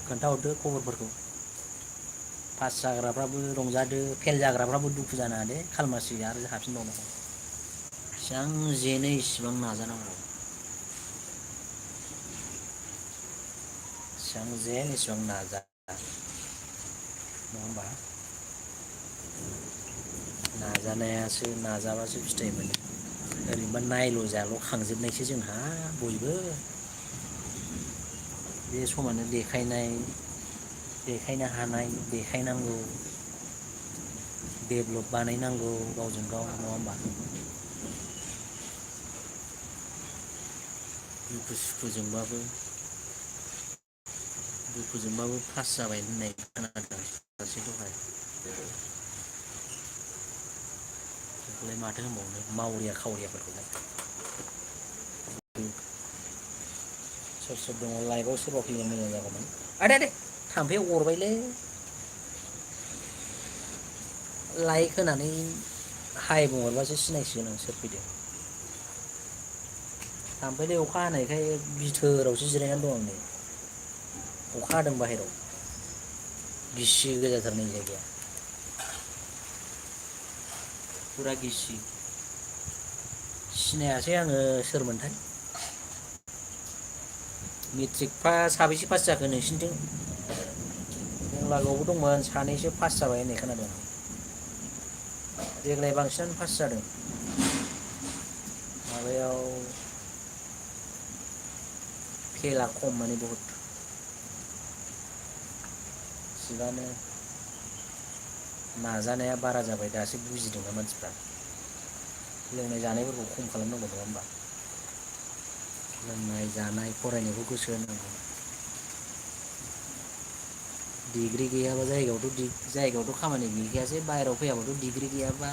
खोन्थाहरदो खबरफोरखौ पास जाग्राफ्राबो रंजादो फेल जाग्राफ्राबो दुखु जानो दे खालमासि आरो हाबफिनबावनांगौ जेसेबां जेनो इसिबां नाजानांगौ जेसेबां जेन इसेबां नाजा नङा होमबा नाजानायासो नाजाबासो फिथाइ मोनो ओरैनोबा नायल' जाल' खांजोबनायसो जोंहा बयबो बे समानो देखायनो हानाय देखायनांगौ डेभलप बानायनांगौ गावजों गाव नङा होमबा दुखुजोंबाबो पास जाबाय होननाय खोनादों सासेखौहाय बेखौलाय माथो होनबावनो मावरिया खावरियाफोरखौलाय सोर सोर दङ लाइभआव सोरबा फैबा मोजां जागौमोन आदे आदे थाम्फै अरबायलै लाइक होनानै हाय बुंहरबासो सिनायसिगोन आं सोर फैदों थाम्फैलै अखा हानायखाय बिथोरावसो जिरायनानै दं आं नै अखा हादों बाहेरायाव गिसि गोजाथार नै जायगाया फुरा गिसि सिनायासै आङो सोरमोनथाय मेट्रिक साबैसे पास जाखो नोंसिनिथिं जों लागोआवबो दंमोन सानैसो पास जाबाय होननाय खोनादों देग्लाय बांसिनानो पास जादों माबायाव फेला खम माने बहुद थिगानो नाजानाया बारा जाबाय दासो बुजिदोंना मानसिफ्रा लोंनाय जानायफोरखौ खम खालामनांगौ नङा होमबा लोंनाय जानाय फरायनायखौ गोसो होनांगौ डिग्रि गैयाबा जायगायावथ' खामानि गैखायासै बाहेरायाव फैयाबाथ' डिग्रि गैयाबा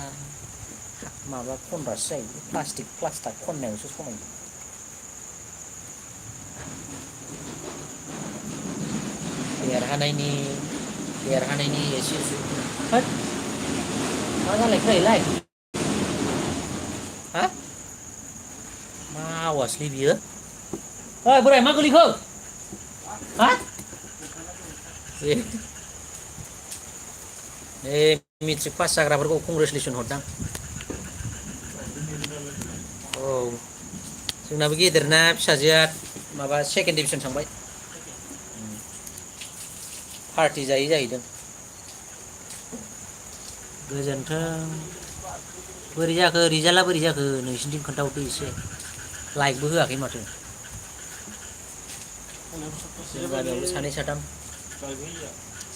माबा खनग्रासो जायो प्लास्टिक प्लास्टाक खननायावसो समायो देरहानायनि एसे होद मा जालायखो इलाय हा मा आवाजलै बियो ओइ बोराय मा गोलैखो हा ए मेट्रिक पास जाग्राफोरखौ कंग्रेसुलेसन हरदां औ जोंनाबो गेदेरना फिसाजोआ माबा सेकेन्ड डिभिसन थांबाय पार्टि जायै जाहैदों गोजोन्थों बोरै जाखो रिजाल्टआ बोरै जाखो नोंसिनिथिं खोन्थाहरदो एसे लाइकबो होआखै माथो जों गामियावबो सानै साथाम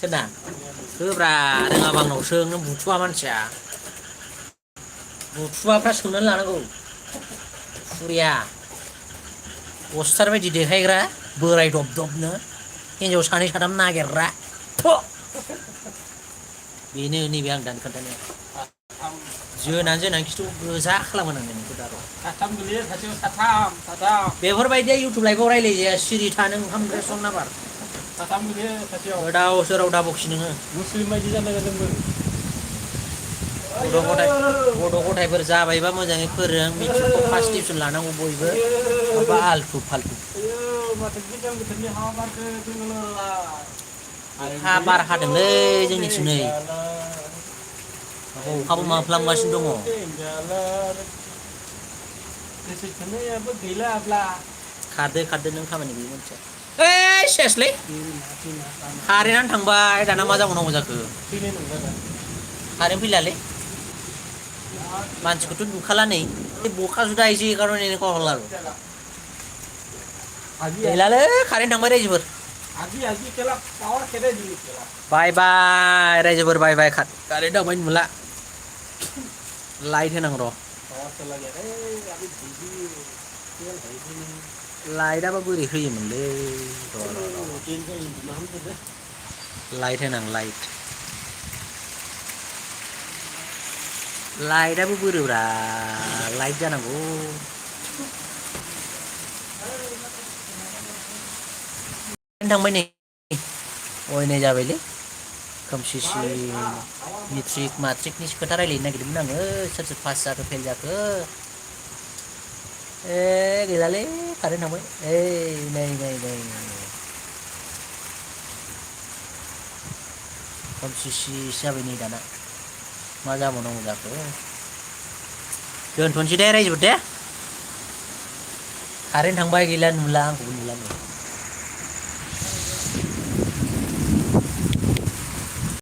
सोरना होब्रा रोङाबा आंनाव सों नों बुथुवा मानसिया बुथुवाफ्रा सोंनानै लानांगौ फुरिया अस्टार बायदि देखायग्रा बोराय दबनो हिनजाव सानै साथाम नागिरग्रा बेनो नैबे आं दानि खोन्थानाया जोनानै खिथु गोजा खालामहोनांगोन नोंखौ दा र' साथाम गोलैयो सासेयाव साथाम बेफोरबायदिया इउटुब लाइभआव रायलायजाया सिरि था नों ओंखाम ओंख्रि संना बार साथाम गोलैयो सासेयाव गोदाव सोराव दाबखि नोङो मुस्लिम बायदि जानो नागिरदोंमोन गथ' गथायफोर जाबायबा मोजाङै फोरों मेट्रिकखौ फार्स्ट डिभिसन लानांगौ बयबो माबा आल्थु फाल्थु अखा बार हादोंलै जोंनिथिं नै अखाबो मोफ्लामगासिनो दङ खारदो नों खामानि गैयै मानसिया ओइ सेसलै कारेन्टआनो थांबाय दाना मा जाबावनांगौ जाखो कारेन्ट फैलालै मानसिखौथ' नुखाला नै बखा जुदा ऐसे कारण इनको हल्ला गैलालै कारेन्ट थांबाय रायजोफोर बाय बाय रायजोफोर बाय बाय कारेन्ट थांबाय नुला लाइट होनां र' लाइटआबा बोरै होयोमोनलै लाइट होनां लाइटआबो बोरोब्रा लाइट जानांगौ थांबाय नै अयनाय जाबायलै खोमसिसि मेट्रिक माट्रिकनि खोथा रायलायनो नागिरदोंमोन आङो सोर सोर पास जाखो फेल जाखो ए गैलालै कारेन्ट थांबाय नै खोमसि जाबाय नै दाना मा जाबावनांगौ जाखो दोनथ'नोसै दे रायजोफोर दे कारेन्ट थांबाय गैला नुला आंखौबो नुला नै